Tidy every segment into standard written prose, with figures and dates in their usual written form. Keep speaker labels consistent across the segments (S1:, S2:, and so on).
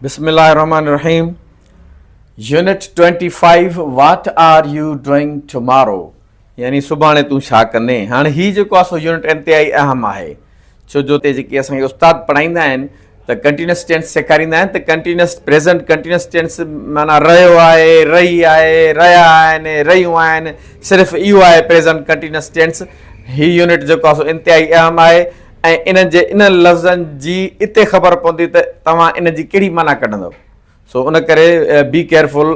S1: بسم الله الرحمن الرحيم unit 25 what are you doing tomorrow يعني سڀاڻي تون ڇا ڪندين. هاڻي هي جيڪو آهي سو يونٽ انتهائي اهم آهي ڇو جو هتي جيڪي اسان کي استاد پڙهائيندا آهن ته ڪنٽينيوس ٽينس سيکاريندا آهن ته ڪنٽينيوس پريزنٽ ڪنٽينيوس ٽينس معنيٰ رهيو آهي رهي آهي رهيا آهن رهيون آهن صرف اهو آهي پريزنٽ ڪنٽينيوس ٽينس. هي يونٽ جيڪو آهي سو انتهائي اهم آهي ۽ انهن جي انهن لفظن جي اتي خبر پوندي ته توهان ان جي ڪهڙي معنيٰ ڪڍندؤ. سو ان ڪري be careful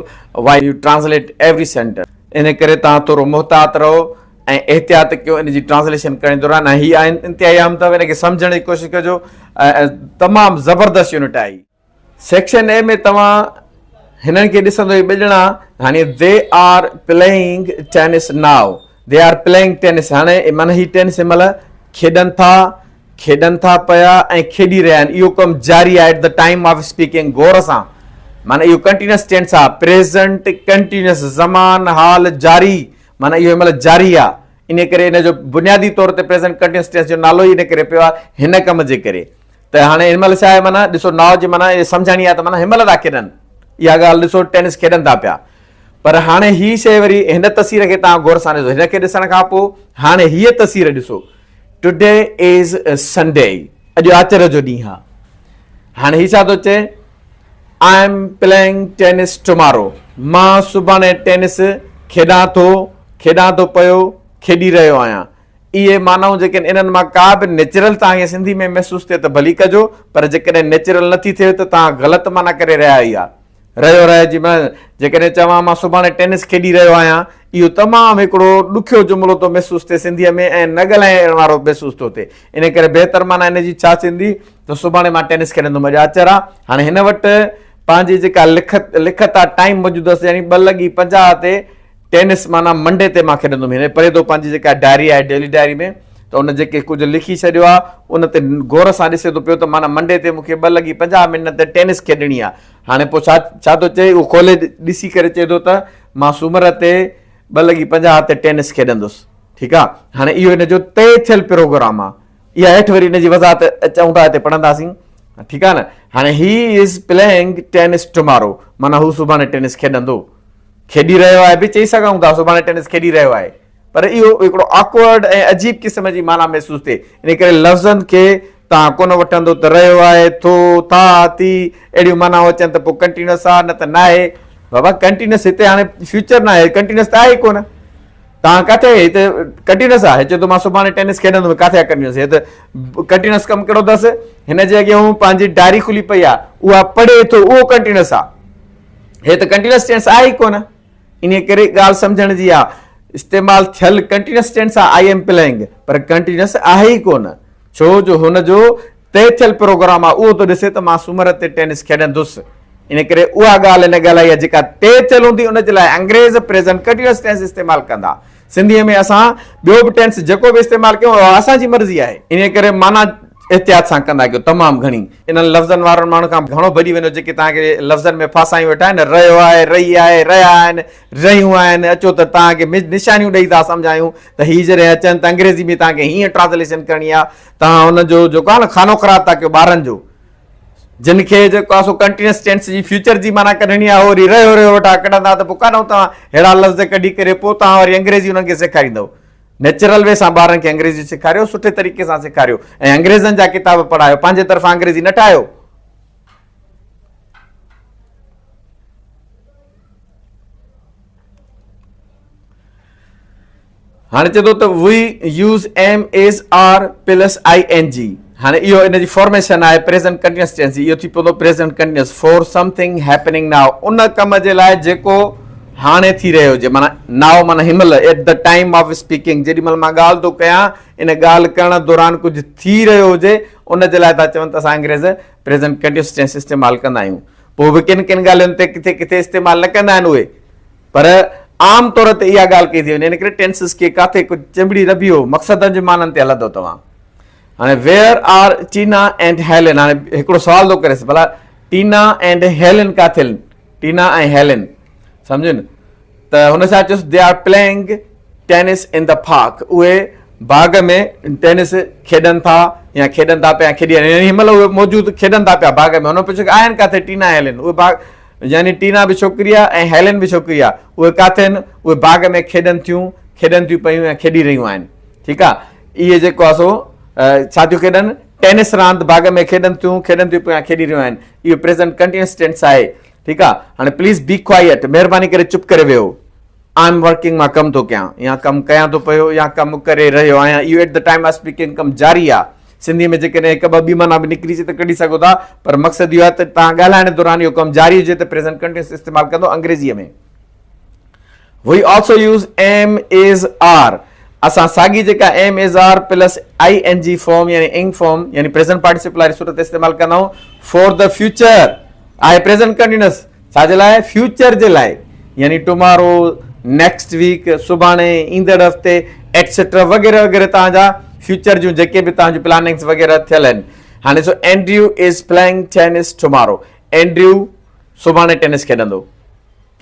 S1: while you translate every sentence. ان ڪري توهان ٿورو محتاط رهو ۽ احتياط ڪيو ان جي ٽرانسليشن ڪرڻ دوران ۽ هي انتهائي اهم اٿو ان کي سمجهڻ جي ڪوشش ڪجو ۽ تمام زبردست يونٽ آهي. سيڪشن اي ۾ توهان هنن کي ڏسندو هي ٻه ڄڻا هاڻي they are playing tennis now they are playing tennis هاڻي معنی هي ٽينس هن مهل کيڏن ٿا کيڏن ٿا پيا ۽ کيڏي رهيا آهن اهو ڪم جاري آهي at the time of speaking غور سان معنی اهو ڪنٽينيوس ٽينس آهي پريزنٽ ڪنٽينيوس زمان حال جاري معنی اهو هن مهل جاري آهي ان ڪري ان جو بنيادي طور تي پريزنٽ ڪنٽينيوس ٽينس جو نالو ئي ان ڪري پيو آهي هن ڪم جي ڪري ته هاڻي هن مهل ڇا آهي معنيٰ ڏسو ناء جي معنيٰ سمجهاڻي آهي ته معنيٰ هن مهل ٿا کيڏن اها ڳالهه ڏسو ٽينس کيڏن ٿا پيا پر هاڻي هي شيء وري هن تصوير کي توهان غور سان ڏسو هن کي ڏسڻ کان پوء هاڻي هيء تصوير ڏسو ٽوڊي از سنڊي اڄ آچر جو ڏينهن آهي هاڻي هي ڇا ٿو چئي I am playing tense tomorrow مان سڀاڻي ٽينس کيڏان ٿو کيڏان ٿو پيو کيڏي رهيو آهيان اهي معنائون جيڪي آهن انهن مان ڪا به نيچرل توهان کي سنڌي ۾ محسوس ٿئي ته ڀلي ڪجو پر جيڪڏهن نيچرل نٿي ٿئي ته توهان غلط معنيٰ ڪري رهيا آهيو اها رهيو رهيو جي معنيٰ جيڪڏهن چوان مان سڀاڻي ٽينس کيڏي رهيو آهيان اهو تمام هڪڙو ڏکيو جملو ٿو محسوس ٿئي سنڌيء ۾ ۽ نه ڳالهائڻ وارو محسوس ٿو ٿئي ان ڪري بهتر معنيٰ ان جي ڇا ٿيندي ته سڀاڻي مان ٽينس کيڏندم اڄ آچر آهي هاڻي هن وٽ پنهنجي جيڪا لکت لکت آهي ٽائيم موجود اٿس يعني 2:50 تي ٽينس معنيٰ منڊي تي مان کيڏندم هن پري تو پنهنجي جيڪا ڊائري آهي ڊيلي ڊائري ۾ ته ان جيڪي ڪجهه لکي ڇڏيو آهي ان تي غور سان ڏسي ٿو پيو ته معنيٰ منڊي تي مون کي 2:50 تي ٽينس کيڏڻي آهي هاڻي پوء ڇا ڇا ٿو چئي اهو کولي ڏسي ڪري چئي ٿو ته مان سومر تي 2:50 تي ٽينس کيڏندس ٺيڪ آهي هاڻي اهو هن جو طئي ٿيل پروگرام آهي اها هيٺ وري ان جي وضاحت اچون ٿا هتي پڙهنداسين ٺيڪ آهي نه هاڻي he is playing tense tomorrow معنيٰ هو سڀاڻي ٽينس کيڏندو کيڏي رهيو آهي به چئي سگهون ٿا سڀاڻي ٽينس کيڏي رهيو آهي پر اهو هڪڙو آڪورڊ ۽ عجيب قسم جي معنيٰ محسوس ٿئي ان ڪري لفظن کي توهان ڪونه وٺندو ته رهيو آهي ٿو ٿا ٿي اهڙيون معنائون اچن ته پوء ڪنٽينيوس آهي نه ته ناهي بابا ڪنٽينيوس هتي هاڻي فيوچر ناهي ڪنٽينيوس ته آهي ئي ڪونه توهان ڪاٿي هتي ڪنٽينيوس آهي چئي ٿو مان سڀاڻي ٽينس کيڏندم ڪاٿي آهي ڪنٽينيوس هي ته ڪنٽينيوس ڪم ڪهڙو اٿس هن جي اڳيان پنهنجي ڊائري کلي پئي آهي اها پڙهي ٿو اهو ڪنٽينيوس آهي هي ته ڪنٽينيوس ٽينس آهي ئي ڪونه انهي ڪري ڳالهه سمجهڻ جي آ استعمال ٿيل ڪنٽينيوس ٽينس آ I M playing per continuous آهي ئي ڪونه ڇو جو هن جو طئي ٿيل پروگرام آ اهو ٿو ڏسي ته مان سومر تي ٽينس کيڏندس ان ڪري اها ڳالهه هن ڳالهائي آ جيڪا طئي ٿيل هوندي ان جي لاء انگريز پريزنٽ ڪنٽينيوس ٽينس استعمال ڪندا سنڌيء ۾ اسان ٻيو به ٽينس جيڪو به استعمال ڪيون اها اسان جي مرضي آهي. انهيء ڪري معنيٰ احتياط سان ڪندا ڪيو تمام گهڻي. انهن لفظن وارن ماڻهن کان گهڻو ڀڄي وڃو جيڪي توهان کي لفظن ۾ ڦاسايون ويٺا آهن، رهيو آهي، رهي آهي، رهيا آهن، رهيون آهن، اچو ته توهان کي نشانيون ڏئي ٿا سمجهايون ته هي جڏهن اچن ته انگريزي ۾ توهان کي هيئن ٽرانسليشن ڪرڻي آهي، توهان انهن جو جيڪو آهي نه خانو خراب ٿا ڪيو ٻارن جو. جن کي جيڪو آهي سو ڪنٽينيوس ٽينس جي فيوچر جي معنيٰ ڪڍڻي آهي وري رهيو رهيو ويٺا ڪڍندا ته پوء ڪاڏانهن توهان ههڙا لفظ ڪڍي ڪري پوء توهان وري انگريزي انهن کي سيکاريندؤ. نيچرل وي سان ٻارن کي انگريزي سيکاريو، سٺي طريقي سان سيکاريو ۽ انگريزن جا ڪتاب پڙهايو، پنهنجي طرفان انگريزي نه ٺاهيو. هاڻي چئي ٿو ته we use am is are plus I N G هاڻي اهو ان جي فارميشن آهي پريزنٽ ڪنٽينيوس ٽينس جي اهو ٿي پوندو present continuous for something happening now ان ڪم جي لاء جيڪو هاڻي ٿي رهيو هجي معنيٰ نائو معنيٰ هن مهل at the time of speaking جيڏي مهل مان ڳالهه ٿو ڪيان ان ڳالهه ڪرڻ دوران ڪجهه ٿي رهيو هجي ان جي لاء ٿا چون ته اسان انگريز پريزنٽ ڪنٽينيوس ٽينس استعمال ڪندا آهيون پوء به ڪن ڪن ڳالهين تي ڪٿي ڪٿي استعمال نه ڪندا آهن اهي پر عام طور تي اها ڳالهه ڪئي ٿي وڃي ان ڪري ٽينسز کي ڪاٿي ڪجهه چنبڙي نه بيهو مقصدن جي معنن تي هلندو توهان. هاڻي where are Tina and Helen هاڻي هڪڙو سوال ٿو ڪريس ڀلا ٽينا اينڊ هيلن ڪاٿي آهن ٽينا ۽ هيلن سمجهو نه ته هن ڇا چيس they are playing tense in the park اهي باغ ۾ ٽينس کيڏن ٿا يا کيڏن ٿا پيا کيڏي يعني هن مهل اهي موجود کيڏن ٿا پيا باغ ۾ هن پڇيو ته آهن ڪاٿي ٽينا ۽ هيلن اهي باغ يعني ٽينا به ڇوڪري آهي ۽ هيلن به ڇوڪري آهي اهي ڪاٿي آهن اهي باغ ۾ کيڏن ٿيون کيڏن ٿيون پيون يا کيڏي رهيون آهن ٺيڪ آهي اهي جيڪو آهي سو ڇا ٿيون کيڏن ٽينس راند باغ ۾ کيڏن ٿيون کيڏن ٿيون پيون يا کيڏي رهيون آهن اهو پريزنٽ ڪنٽينيوس ٽينس آهي ٺيڪ آهي هاڻي پليز بي ڪوائيٽ مهرباني ڪري چپ ڪري ويهو I am working مان ڪم ٿو ڪيان يا ڪم ڪيان ٿو پيو يا ڪم ڪري رهيو آهيان اهو at the time of speaking ڪم جاري آهي سنڌي ۾ جيڪڏهن هڪ ٻه ٻي معنيٰ به نڪري اچي ته ڪڍي سگهو ٿا پر مقصد اهو آهي ته توهان ڳالهائڻ دوران اهو ڪم جاري هجي ته پريزنٽ ڪنٽينيوس استعمال ڪندو انگريزيء ۾ We also use am, is, are اسان ساڳي جيڪا am, is, are plus I N G form يعني انگ فارم يعني پريزنٽ پارٽيسپل واري صورت استعمال ڪندا آهيون فار the future آهي پريزنٽ ڪنٽينيوس ڇا جي لاء فيوچر جي لاء يعني ٽمارو نيڪسٽ ويڪ سڀاڻي ايندڙ هفتي ايٽسيٽرا وغيره وغيره توهان جا فيوچر جون جيڪي به توهان جون پلاننگس وغيره ٿيل آهن هاڻي so Andrew is playing tennis tomorrow Andrew سڀاڻي ٽينس کيڏندو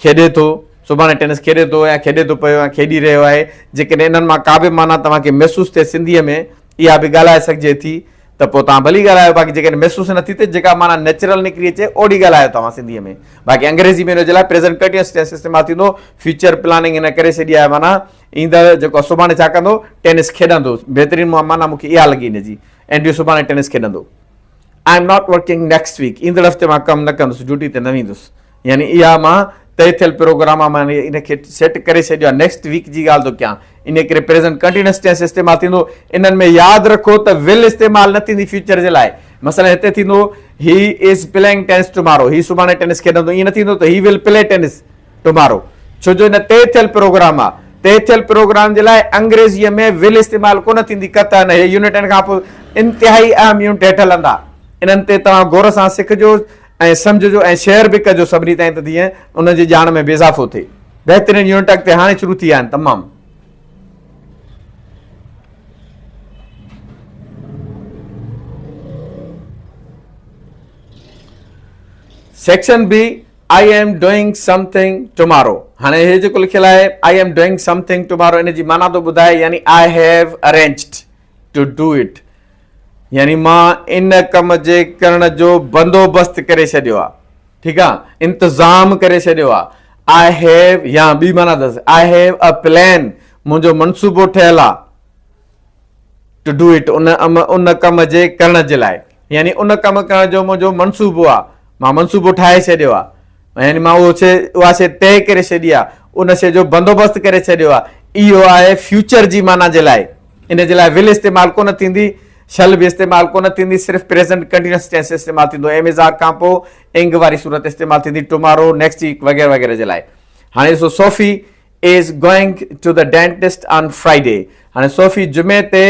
S1: کيڏي ٿو سڀاڻي ٽينس کيڏي ٿو يا کيڏي ٿو پيو يا کيڏي رهيو آهي جيڪڏهن انهن مان ڪا به معنيٰ توهان کي محسوس ٿئي سنڌيء ۾ اها به ڳالهائي سگهجي ٿي ته پوء توهان ڀلي ڳالهايو باقي جيڪڏهن محسوس نه ٿي ته جيڪا معنيٰ نيچرل نڪري اچي اوڙي ڳالهايو توهان سنڌيء ۾ باقي انگريزي ۾ ان جي لاء پريزنٽ ڪنٽينيوس ٽينس استعمال ٿيندو فيوچر پلاننگ هن ڪري ڇڏي آهي معنيٰ ايندڙ جيڪو سڀاڻي ڇا ڪندو ٽينس کيڏندو بهترين معنيٰ مون کي اها لڳي ان جي اينڊريو سڀاڻي ٽينس کيڏندو I am not working next week ايندڙ هفتي مان ڪم نه ڪندس ڊيوٽي تي نه ويندس يعني اها مان طئي ٿيل پروگرام آ مان ان کي سيٽ ڪري ڇڏيو آ نيڪسٽ ويڪ جي ڳالهه ٿو ڪيان ان ڪري پريزنٽ ڪنٽينيوس ٽينس استعمال ٿيندو انهن ۾ ياد رکو ته ول استعمال نه ٿيندي فيوچر جي لاء مثلا هتي ٿيندو هي از پلينگ ٽينس ٽمارو هي سڀاڻي ٽينس کيڏندو ائين نه ٿيندو ته هي ول پلي ٽينس ٽمارو ڇو جو ان طئي ٿيل پروگرام آ طئي ٿيل پروگرام جي لاء انگريزيء ۾ ول استعمال ڪونه ٿيندي قطعا نه هي يونٽ ان کان پوء انتهائي اهم يونٽ هيٺ هلندا انهن تي توهان غور سان سکجو ۽ سمجهجو ۽ شيئر به ڪجو سڀني تائين ته جيئن انهن جي ڄاڻ ۾ به اضافو ٿئي. بهترين يونٽ اڳتي هاڻي شروع ٿي ويا آهن تمام. Section B I am doing something tomorrow هاڻي هي جيڪو لکيل آهي I am doing something tomorrow ان جي معنيٰ ٿو ٻڌائي يعني I have arranged to do it يعني مان ان ڪم جي ڪرڻ جو بندوبست ڪري ڇڏيو آ ٺيڪ آ انتظام ڪري ڇڏيو آ I have يا ٻي معنيٰ اٿس I have a plain منهنجو منصوبو ٺهيل آ ٽو do it ان ان ڪم جي ڪرڻ جي لاء يعني ان ڪم ڪرڻ جو منهنجو منصوبو آ مان منصوبو ٺاهي ڇڏيو آ يعني مان اهو شي اها شي طئي ڪري ڇڏي آ ان شي جو بندوبست ڪري ڇڏيو آ اهو آهي فيوچر جي معنيٰ جي لاء ان جي لاء ول استعمال ڪونه ٿيندي، شل به استعمال ڪونه ٿيندي، صرف پريزنٽ ڪنٽينيوس ٽينس استعمال ٿيندو، ايم از آر کان پوء انگ واري صورت استعمال ٿيندي، ٽمارو، نيڪسٽ ويڪ وغيره وغيره جي لاء. هاڻي ڏسو Sophie is going to the dentist on Friday هاڻي صوفي جمعي تي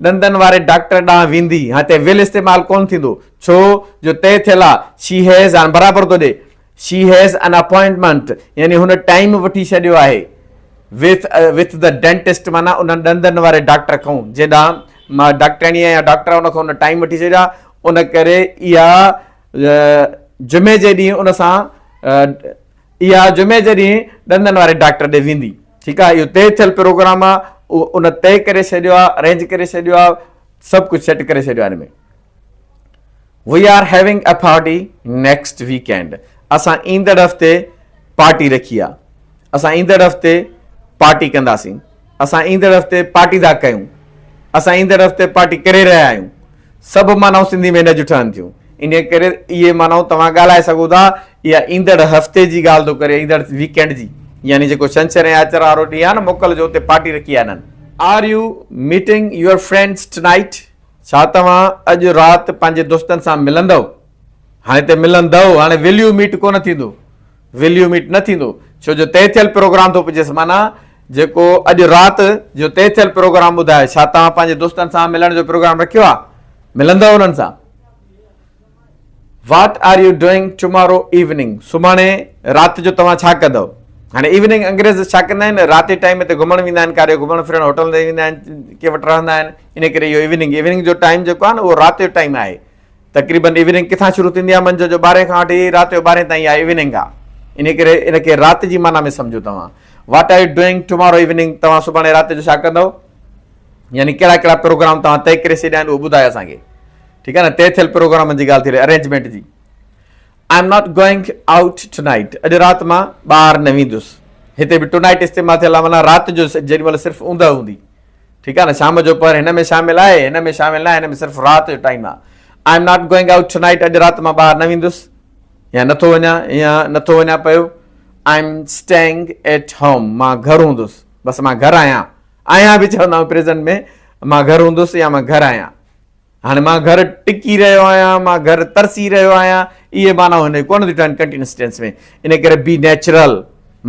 S1: ڏندن واري ڊاڪٽر ڏانهن ويندي، هتي ول استعمال ڪونه ٿيندو، ڇو جو طئي ٿيل آ، شي هيز هاڻي برابر ٿو ڏي، شي هيز ان اپوائنٽمنٽ يعني هن ٽائيم وٺي ڇڏيو آهي وٿ وٿ the dentist معنيٰ انهن ڏندن واري ڊاڪٽر کان جنهن ڏانهن مان ڊاڪٽرياڻي آهيان يا ڊاڪٽر ان کان هن ٽائيم وٺي ڇڏيو آهي ان ڪري اها جمعي جي ڏينهن ان سان اها جمعي جي ڏينهن ڏندن واري ڊاڪٽر ڏي ويندي ٺيڪ آهي اهو طئي ٿيل پروگرام آهي اهو ان طئي ڪري ڇڏيو آهي ارينج ڪري ڇڏيو آهي سڀ ڪجهه سيٽ ڪري ڇڏيو آهي ان ۾ We are having a party next weekend. اسان ايندڙ هفتي پارٽي رکي آ. اسان ايندڙ هفتي پارٽي ڪنداسين. اسان ايندڙ هفتي پارٽي ٿا ڪيون. اسان ايندڙ هفتي پارٽي ڪري رهيا آهيون. سڀ معنائون سنڌي ۾ نه جون ٺهن ٿيون. انهيء ڪري اهي معنائون توهان ڳالهائي سگهو ٿا. اها ايندڙ هفتي جي ڳالهه ٿو ڪري، ايندڙ ويڪينڊ جي. يعني جيڪو ڇنڇر ۽ آچر وارو ڏينهن آهي نه موڪل جو اتي پارٽي رکي آهي هنن. Are you meeting your friends tonight? ڇا توهان اڄ رات پنهنجي دوستن سان ملندؤ؟ هاڻي هتي ملندؤ، هاڻي will you ميٽ ڪونه ٿيندو. Will you ميٽ نه ٿيندو، ڇو جو طئي ٿيل پروگرام ٿو پڇيس، معنيٰ جيڪو اڄ رات جو طئي ٿيل پروگرام ٻڌايو، ڇا توهان پنهنجي دوستن سان ملڻ جو پروگرام رکيو آهي؟ ملندؤ انهن سان؟ What are you doing tomorrow evening سڀاڻي رات جو توهان ڇا ڪندؤ؟ هاڻي ايوننگ انگريز ڇا ڪندا آهن رات جي ٽائيم تي گهمڻ ويندا آهن ڪاڏي گهمڻ ڦرڻ هوٽل تي ويندا آهن ڪي وٽ رهندا آهن ان ڪري اهو ايوننگ ايوننگ جو ٽائيم جيڪو آهي نه اهو رات جو ٽائيم آهي تقريبن ايوننگ ڪٿان شروع ٿيندي آهي منجهند جو ٻارهين کان وٺي رات جو ٻارهين تائين اها ايوننگ آهي ان ڪري ان کي رات جي معنيٰ ۾ سمجهو توهان what are you doing tomorrow evening توهان سڀاڻي رات جو ڇا ڪندؤ يعني ڪهڙا ڪهڙا پروگرام توهان طئي ڪري ڇڏيا آهن اهو ٻڌايو اسان کي. ٺيڪ آهي نه طئي ٿيل پروگرامن جي ڳالهه ٿي رهي ارينجمينٽ جي. I am not going out tonight اڄ رات مان ٻاهر نه ويندس. هتي به ٽو نائٽ استعمال ٿيل آهي معنيٰ رات جو جيڏي مهل صرف اوندهه هوندي. ٺيڪ آهي نه شام جو پهر هن ۾ شامل آهي هن ۾ شامل ناهي هن ۾ صرف رات جو ٽائيم آهي. I am not going out tonight اڄ رات مان ٻاهر نه ويندس يا نٿو وڃان يا نٿو وڃان پيو. I am staying at home مان گهر هوندس بس مان گهر آهيان آهيان به چوندا آهيون پريزنٽ ۾ مان گهر هوندس يا مان گهر آهيان. هاڻي مان گهر ٽڪي رهيو آهيان، مان گهر ترسي رهيو آهيان، اهي معنائون هن جون ڪونه ٿيون ٺهن ڪنٽينيوس ٽينس ۾. ان ڪري بي نيچرل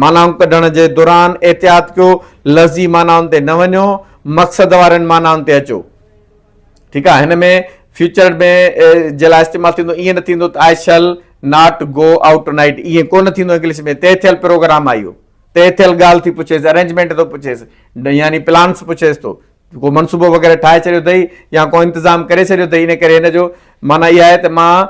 S1: معنائون ڪڍڻ جي دوران احتياط ڪيو، لفظي معنائن تي نه وڃو، مقصد وارين معنائن تي اچو. ٺيڪ آهي، هن ۾ فيوچر ۾ جي لاء استعمال ٿيندو، ائين نه ٿيندو ته I shall not go out tonight, ائين ڪونه ٿيندو انگلش ۾، طئي ٿيل پروگرام آهي اهو، طئي ٿيل ڳالهه ٿي پڇيس، ارينجمينٽ ٿو پڇيس، يعني پلانس پڇيس ٿو. ڪو منصوبو وغيره ٺاهي ڇڏيو اٿئي يا ڪو انتظام ڪري ڇڏيو اٿئي ان ڪري هن جو معنيٰ اها آهي ته مان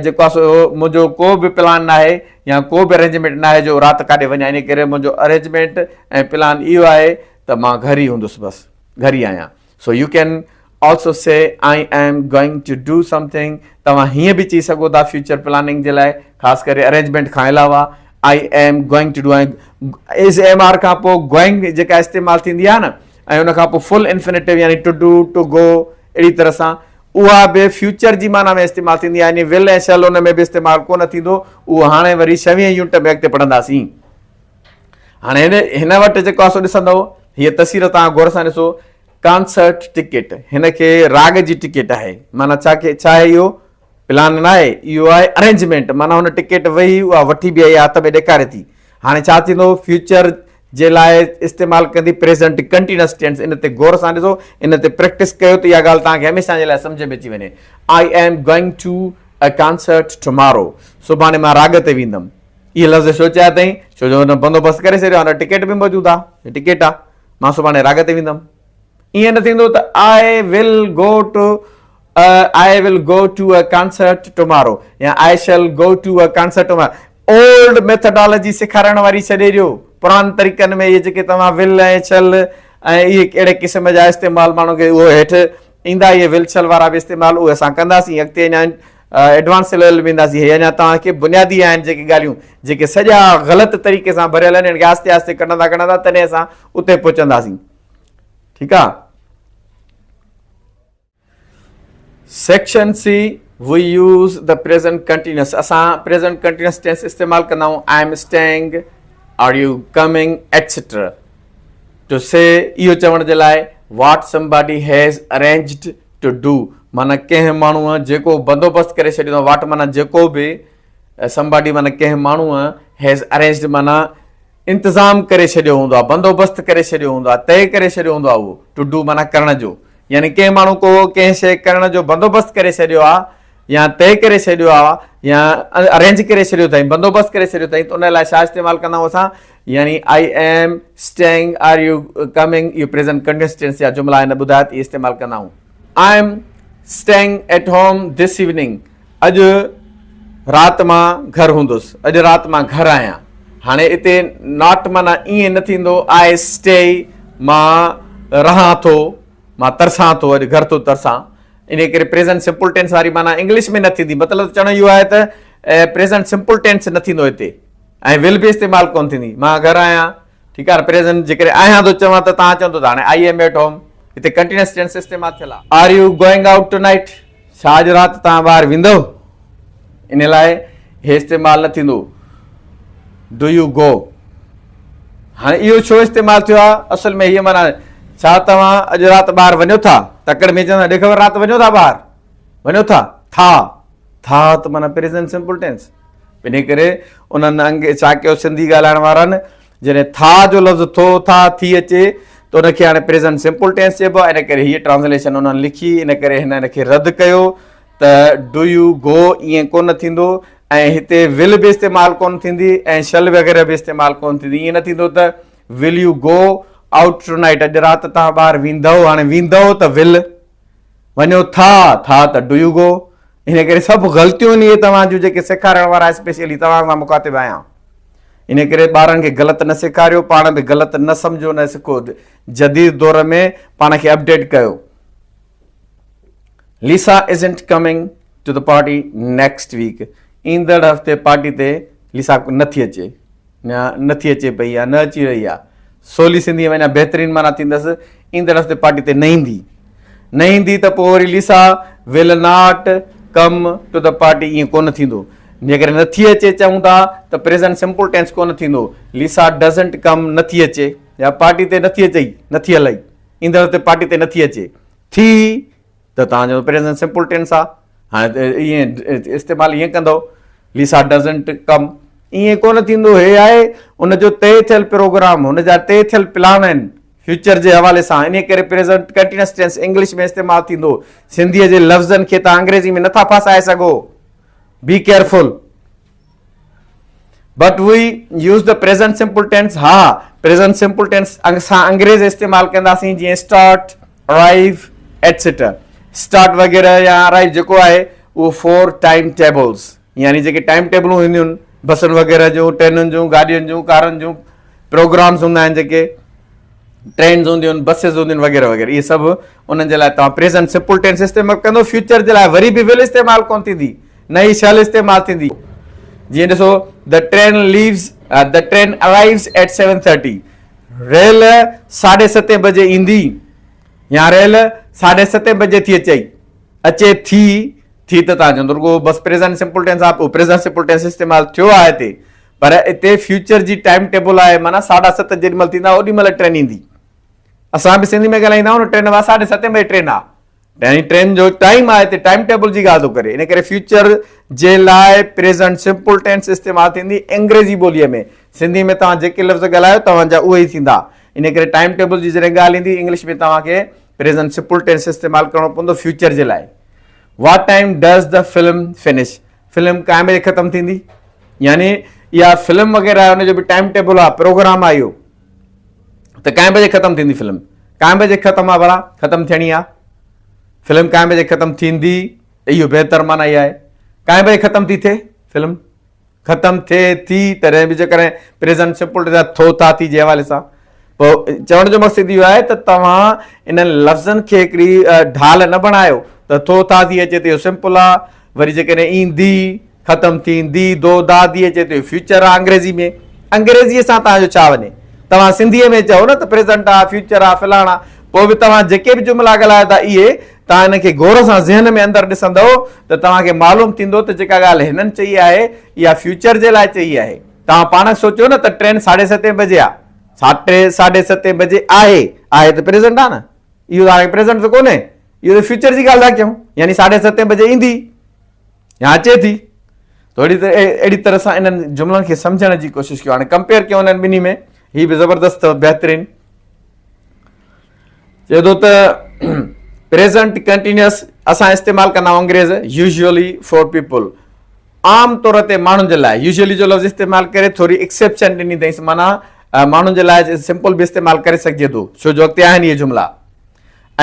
S1: جيڪو آهي سو منهنجو ڪو به پلان ناهي يا ڪو به ارينجمينٽ ناهي جو رات ڪاڏي وڃان ان ڪري منهنجو ارينجمينٽ ۽ پلان اهو آهي ته مان گهر ئي هوندس بس گهر ئي آهيان so you can also say I am going to do something توهان هيئن به چئي سگهو ٿا فيوچر پلاننگ جي لاء خاص ڪري ارينجمينٽ کان علاوه I am going to do ۽ is am are کان پوء گوئنگ جيڪا استعمال ٿيندي آهي نه ۽ ان کان پوء فل انفينيٽو يعني ٽو do, two گو اهڙي طرح سان اها به فيوچر جي معنيٰ ۾ استعمال ٿيندي آهي يعني ول ۽ شل ان ۾ به استعمال ڪونه ٿيندو اهو هاڻي وري ڇويهين يونٽ ۾ اڳتي پڙهنداسين. هاڻي هن هن وٽ جيڪو آهي سو ڏسندؤ هيء تصوير توهان غور سان ڏسو ڪانسرٽ ٽڪيٽ هن کي راڳ جي ٽڪيٽ آهي معنيٰ ڇا کي ڇا آهي اهو پلان ناهي اهو آهي ارينجمينٽ معنيٰ هن ٽڪيٽ وئي اها وٺي به آئي هٿ ۾ ڏيکاري ٿي هاڻي ڇا ٿيندو فيوچر جي لاء استعمال ڪندي پريزنٽ ڪنٽينس ٽينس ان تي غور سان ڏسو ان تي پريڪٽس ڪيو ته اها ڳالهه توهان کي هميشه جي لاء سمجهه ۾ اچي وڃي I am going to a concert tomorrow سڀاڻي مان راڳ تي ويندم اهي لفظ ڇو چيا اٿئي ڇو جو هن بندوبست ڪري ڇڏيو هن ٽڪيٽ به موجود آهي ٽڪيٽ آهي مان سڀاڻي راڳ تي ويندم ائين نه ٿيندو ته I will go to I will go to a concert tomorrow يا I shall go to a concert tomorrow old methodology سيکارڻ واري ڇڏي ڏيو پراڻن طريقن ۾ اهي جيڪي توهان ول ۽ شل ۽ اهي ڪهڙي قسم جا استعمال ماڻهو کي اهو هيٺ ايندا اهي ول شل وارا به استعمال اهي اسان ڪنداسين اڳتي اڃا ايڊوانس ليول ۾ اينداسين هي اڃا توهان کي بنيادي آهن جيڪي ڳالهيون جيڪي سڄا غلط طريقي سان ڀريل آهن ان کي آهستي آهستي ڪڍندا ڪڍندا تڏهن اسان اتي پهچنداسين ٺيڪ آ. Section C we use the present continuous اسان پريزنٽ ڪنٽينيوس ٽينس استعمال ڪندا آهيون I am staying are you coming etcetera to say اهو چوڻ جي لاء what somebody has arranged to do معنيٰ ڪنهن ماڻهوء جيڪو بندوبست ڪري ڇڏيو آهي واٽ معنيٰ جيڪو به سمباڊي معنيٰ ڪنهن ماڻهوء هيز ارينجڊ معنيٰ انتظام ڪري ڇڏيو هوندو آهي، بندوبست ڪري ڇڏيو هوندو آهي، طئي ڪري ڇڏيو هوندو آهي اهو ٽو do معنيٰ ڪرڻ جو يعني ڪنهن ماڻهو ڪو ڪنهن شيء ڪرڻ جو بندوبست ڪري ڇڏيو آهي يا طئي ڪري ڇڏيو آهي يا ارينج ڪري ڇڏيو اٿائين بندوبست ڪري ڇڏيو اٿائين ته ان لاء ڇا استعمال ڪندا آهيون اسان يعني I am staying are you coming اهو پريزنٽ ڪنٽينيوس ٽينس جا جملا هن ٻڌايا ته اهي استعمال ڪندا آهيون. I am staying at home this evening اڄ رات مان گهر هوندس، اڄ رات مان گهر آهيان. هاڻي اتي not معنيٰ ائين نه ٿيندو I stay مان رهان ٿو، مان ترسان ٿو، اڄ گهر ٿو ترسان. انهيء ڪري پريزنٽ سمپل ٽينس واري معنيٰ انگلش ۾ نه ٿيندي. مطلب ته چوڻ اهو آهي ته پريزنٽ سمپل ٽينس نه ٿيندو هتي ۽ ول به استعمال ڪونه ٿيندي. مان گهر آهيان. ٺيڪ آهي نه پريزنٽ جيڪڏهن آهيان ٿو چوان ته توهان چوندو ته هاڻي I M at home هتي ڪنٽينيوس ٽينس استعمال ٿيل آهي. Are you going out two night ڇا اڄ رات توهان ٻاهر ويندؤ؟ ان لاء هي استعمال نه ٿيندو. Do you go هاڻي اهو ڇو استعمال ٿيو آهي؟ اصل ۾ هيء معنيٰ ڇا توهان اڄ رات ٻاهر وڃو ٿا؟ تڪڙ ۾ چوندا ڏي خبر رات وڃو ٿا ٻاهر؟ وڃو ٿا؟ ٿا ٿا ته معنيٰ پريزنٽ سمپل ٽينس. انهيء ڪري انهن انگ ڇا ڪيو سنڌي ڳالهائڻ وارن جڏهن ٿا جو لفظ ٿو، ٿا، ٿي اچي ته ان کي هاڻي پريزنٽ سمپل ٽينس چئبو آهي ان ڪري هيء ٽرانسليشن انهن لکي ان ڪري هن ان کي رد ڪيو ته do you go ائين ڪونه ٿيندو ۽ هتي ول به استعمال ڪونه ٿيندي ۽ شل وغيره به استعمال ڪونه ٿيندي ائين نه ٿيندو ته will you go out tonight اڄ رات توهان ٻاهر ويندؤ هاڻي ويندؤ ته ول وڃو ٿا، ٿا ته do you go ان ڪري سڀ غلطيون آهن اهي توهان جون جيڪي سيکارڻ وارا اسپيشلي توهان سان مخاطب آهيان ان ڪري ٻارن کي غلط نه سيکاريو پاڻ به غلط نه سمجهو نه سکو جديد دور ۾ پاڻ کي اپڊيٽ ڪيو. Lisa isn't coming to the party next week ايندڙ هفتي پارٽي تي ليسا نٿي اچي يا نٿي اچي پئي يا نه اچي رهي آهي. سولي سنڌيء ۾ اڃا بهترين معنيٰ ٿيندس ايندڙ هفتي پارٽي تي نه ايندي. نه ايندي ته پوء وري Lisa will not come to the party ائين ڪونه ٿيندو. جيڪڏهن نٿي اچي چئون ٿا ته پريزنٽ سمپل ٽينس ڪونه ٿيندو. ليسا ڊزنٽ ڪم نٿي اچي يا پارٽي تي نٿي اچي نٿي هلئي ايندڙ هفتي پارٽي تي نٿي اچي. ٿي ته توهان جو پريزنٽ سمپل ٽينس آ هاڻي ائين استعمال ائين ڪندو ليسا ڊزنٽ ڪم ائين ڪونه ٿيندو هي آهي ان جو طئي ٿيل پروگرام هن جا طئي ٿيل پلان آهن فيوچر جي حوالي سان ان ڪري پريزنٽ ڪنٽينيوس ٽينس انگلش ۾ استعمال ٿيندو سنڌيء جي لفظن کي توهان انگريزي ۾ نٿا ڦاسائي سگهو be careful but we use the present simple tense ها پريزنٽ سمپل ٽينس اسان انگريز استعمال ڪنداسين جيئن اسٽارٽ ارائيو ايٽسيٽرا اسٽارٽ وغيره يا ارائيو جيڪو آهي اهو فور ٽائيم ٽيبلز يعني جيڪي ٽائيم ٽيبلون هونديون آهن بسن وغيره جون ٽرينن جون گاڏين جون ڪارن جون پروگرامز هوندا آهن جيڪي ٽرينز هونديون آهن بسز هونديون آهن وغيره وغيره اهي سڀ انهن جي لاء توهان پريزنٽ سمپل ٽينس استعمال ڪندو فيوچر جي لاء وري به ول استعمال ڪون ٿيندي نه ئي شل استعمال ٿيندي جيئن ڏسو the train leaves the train arrives at 7:30 rail ساڍي ستين بجي ايندي يا ريل ساڍي ستين بجي ٿي اچي اچي ٿي ٿي ته تان چوندو رڳو بس پريزنٽ سمپل ٽينس آ پوء پريزنٽ سمپل ٽينس استعمال ٿيو آهي هتي پر اتي فيوچر جي ٽائيم ٽيبل آهي معنيٰ ساڍا ست جيڏي مهل ٿيندا اوڏي مهل ٽرين ايندي اسان به سنڌي ۾ ڳالهائيندا آهيون نه ٽرين وا ساڍي ستين بجي ٽرين آ يعني ٽرين جو ٽائيم آهي هتي ٽائيم ٽيبل جي ڳالهه ٿو ڪري ان ڪري فيوچر جي لاء پريزنٽ سمپل ٽينس استعمال ٿيندي انگريزي ٻوليء ۾ سنڌي ۾ توهان جيڪي لفظ ڳالهايو توهان جا اهي ئي ٿيندا ان ڪري ٽائيم ٽيبل جي جڏهن ڳالهه ايندي انگلش ۾ توهان کي پريزنٽ سمپل ٽينس استعمال ڪرڻو پوندو فيوچر جي لاء what time does the film finish film ڪائين بجي ختم ٿيندي يعني اها فلم وغيره آهي ان جو به ٽائيم ٽيبل آهي پروگرام آهي اهو ته ڪائين بجي ختم ٿيندي فلم ڪائين بجي ختم آ ڀلا ختم ٿيڻي آ فلم ڪائين بجي ختم ٿيندي اهو بهتر معنی اها آهي ڪائين بجي ختم ٿي ٿئي فلم ختم ٿئي ٿي تڏهن به جيڪڏهن پريزنٽ سمپل ٿا ٿو ٿا ٿي جي حوالي سان پوء چوڻ جو مقصد اهو آهي ته توهان انهن لفظن کي هڪڙي ڍال نه بڻايو ته ٿو ٿا ٿي اچي ته اهو سمپل آ وري جيڪڏهن ايندي ختم ٿيندي دو دا the اچي ٿو فيوچر آ انگريزي ۾ انگريزي سان توهان جو ڇا وڃي توهان سنڌي ۾ چئو نه ته پريزنٽ آ فيوچر آ فلاڻ آ پوء به توهان جيڪي به جملا ڳالهايو ٿا اهي توهان ان کي غور سان ذهن ۾ اندر ڏسندؤ ته توهان کي معلوم ٿيندو ته جيڪا ڳالهه هنن چئي آهي اها فيوچر جي لاء چئي آهي توهان پاڻ سوچيو نه ته ٽرين ساڍي ستين بجي آ ساڍي ساڍي ستين بجي آهي آهي ته پريزنٽ آ نه اهو ته هاڻي پريزنٽ ته ڪونهي اهو ته فيوچر جي ڳالهه ٿا ڪيون يعني ساڍي ستين بجي ايندي يا اچي ٿي ته اهڙي طرح اهڙي طرح سان انهن جملن کي سمجهڻ جي ڪوشش ڪيو هاڻي ڪمپيئر ڪيو انهن ٻنهي ۾ هي به زبردست بهترين چئي ٿو ته پريزنٽ ڪنٽينيوس اسان استعمال ڪندا آهيون انگريز يوزولي فور پيپل عام طور تي ماڻهن جي لاء يوزولي جو لفظ استعمال ڪري ٿوري ايڪسيپشن ڏني اٿائينس معنيٰ ماڻهن جي لاء سمپل به استعمال ڪري سگهجي ٿو ڇو جو اڳتي آهن اهي جملا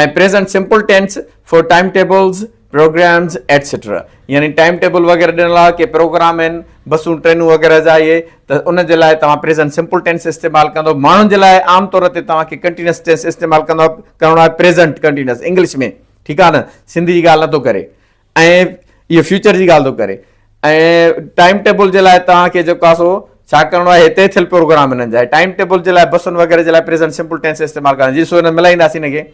S1: ۽ present simple tense for time tables, programmes etcetera يعني ٽائيم ٽيبل وغيره ڏيڻ لاء ڪي پروگرام آهن بسون ٽرينون وغيره جا اهي ته ان جي لاء توهان پريزنٽ سمپل ٽينس استعمال ڪندو ماڻهن جي لاء عام طور تي توهان کي ڪنٽينيوس ٽينس استعمال ڪندو ڪرڻو آهي پريزنٽ ڪنٽينيوس انگلش ۾ ٺيڪ آهي نه سنڌي جي ڳالهه نٿو ڪري ۽ اهو فيوچر جي ڳالهه ٿو ڪري ۽ ٽائيم ٽيبل جي لاء توهان کي جيڪو آهي سو ڇا ڪرڻو آهي هتي ٿيل پروگرام هنن جا ٽائيم ٽيبل جي لاء بسن وغيره جي لاء پريزنٽ سمپل ٽينس استعمال ڪرڻ جي سو هن ملائينداسين هن کي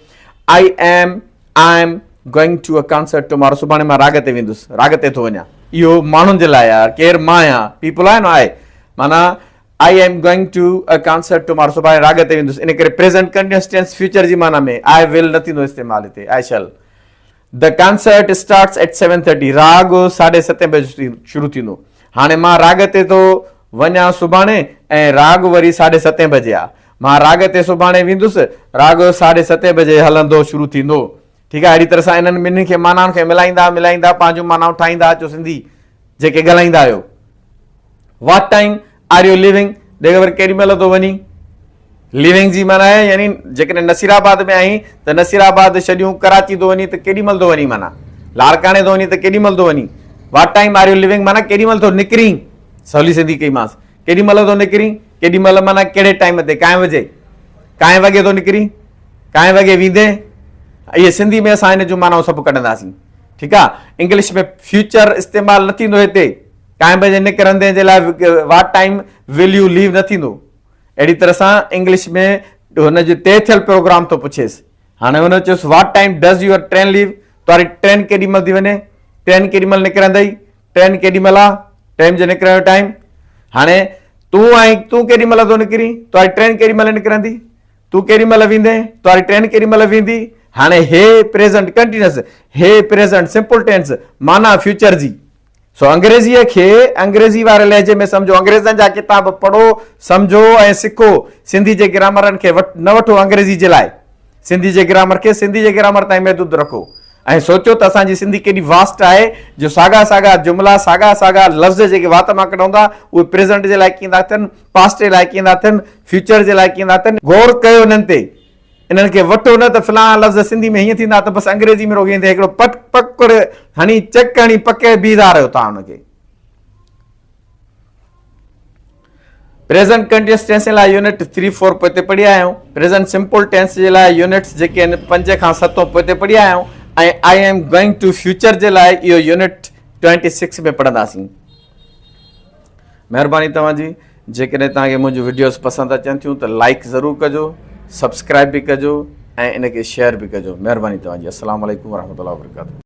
S1: I am I am going to a concert tomorrow سڀاڻي مان راڳ تي ويندس راڳ تي ٿو وڃان اهو ماڻهن جي لاء آهي ڪير مان آهيان پيپل آهي نه آء معنيٰ I am going to a concert tomorrow سڀاڻي راڳ تي ويندس ان ڪري پريزنٽ ڪنٽينيوس ٽينس فيوچر جي معنيٰ ۾ آء ول نه ٿيندو استعمال هتي I shall the concert starts at seven thirty راڳ ساڍي ستين بجي شروع ٿيندو. هاڻي مان راڳ تي ٿو وڃان سڀاڻي ۽ راڳ وري ساڍي ستين بجي آ. مان راڳ تي سڀاڻي ويندس، راڳ ساڍي ستين بجي هلندو شروع ٿيندو. ٺيڪ آ اهڙي طرح سان انهن ٻنهي کي معنائن کي ملائيندا ملائيندا پنهنجون معنائون ٺاهيندا اچو سنڌي جيڪي ڳالهائيندا آهيو. What time are you leaving ڏي خبر ڪيڏي مهل ٿو وڃين؟ ليونگ جي معنيٰ آهي يعني جيڪڏهن نصير آباد ۾ آهين ته نصير آباد ڇڏيون ڪراچي ٿو وڃين ته ڪيڏي مهل ٿو وڃين معنيٰ لاڙڪاڻي ٿو وڃين ته ڪيڏي مهل ٿو وڃين what time are you leaving معنيٰ ڪيڏي مهل ٿو نڪرين سولي سنڌي ڪئي مانس ڪيڏي مهل ٿو نڪرين ڪيڏي مهل معنيٰ ڪهڙي ٽائيم تي ڪائين وجي ڪائين وڳي ٿو نڪرين ڪائين وڳي ويندين اهي سنڌي ۾ اسان هن جون معنائون سڀ ڪڍنداسين. ٺيڪ آ انگلش ۾ فيوچر استعمال نه ٿيندو هتي ڪائين بجي نڪرندين جي لاء what time will you leave نه ٿيندو اهڙي طرح سان انگلش ۾ هن جو طئي ٿيل پروگرام ٿو پڇيس هاڻي هن چيس what time does your train leave تواري train ڪيڏي مهل ٿي وڃي ٽرين ڪيڏي مهل نڪرندئي ٽرين ڪيڏي مهل آ ٽرين جي نڪرڻ جو ٽائيم هاڻي تون آهين تون ڪيڏي مهل ٿو نڪرين تواري ٽرين ڪيڏي مهل نڪرندي تون ڪيڏي مهل ويندين تواري ٽرين ڪيڏي مهل ويندي هاڻي هي پريزنٽ ڪنٽينس هي پريزنٽ سمپل ٽينس معنيٰ فيوچر جي سو انگريزيء کي انگريزي واري لهجي ۾ سمجهو انگريزن جا ڪتاب پڙهو سمجهو ۽ سکو سنڌي جي گرامرن کي نه وٺو انگريزي جي لاء سنڌي جي گرامر کي سنڌي جي گرامر تائين محدود رکو ۽ سوچو ته اسان جي سنڌي ڪيڏي واسٽ آهي جو ساڳا ساڳا جملا ساڳا ساڳا لفظ جيڪي وات مان ڪڍون ٿا اهي پريزنٽ جي لاء ڪيئن ٿا ٿين پاسٽ جي لاء ڪيئن ٿا ٿين فيوچر جي لاء ڪيئن ٿا ٿين غور ڪيو انهن تي انهن کي وٺو نه ته فلاڻا لفظ سنڌي ۾ هيئن ٿيندا ته بس انگريزي ۾ رڳو هڪڙو پٽ پڪڙ هڻي چڪ هڻي پڪڙي بيهندا رهيو توهان ان کي. پريزنٽ ڪنٽينيوس ٽينس جي لاء يونٽ 3 4 پوئتي پڙهي آيا آهيون پريزنٽ سمپل ٽينس جي لاء يونٽس جيڪي آهن 5 کان 7 پوئتي پڙهي آيا آهيون ۽ I am going to future جي لاء اهو يونٽ 26 ۾ پڙهنداسين مهرباني توهان جي جيڪڏهن توهان کي منهنجون وڊيوز پسند اچن ٿيون ته لائڪ ضرور ڪجو سبسڪرائب به ڪجو ۽ ان کي شيئر به ڪجو مهرباني توهان جي السلام عليڪم ورحمة الله وبرڪاته.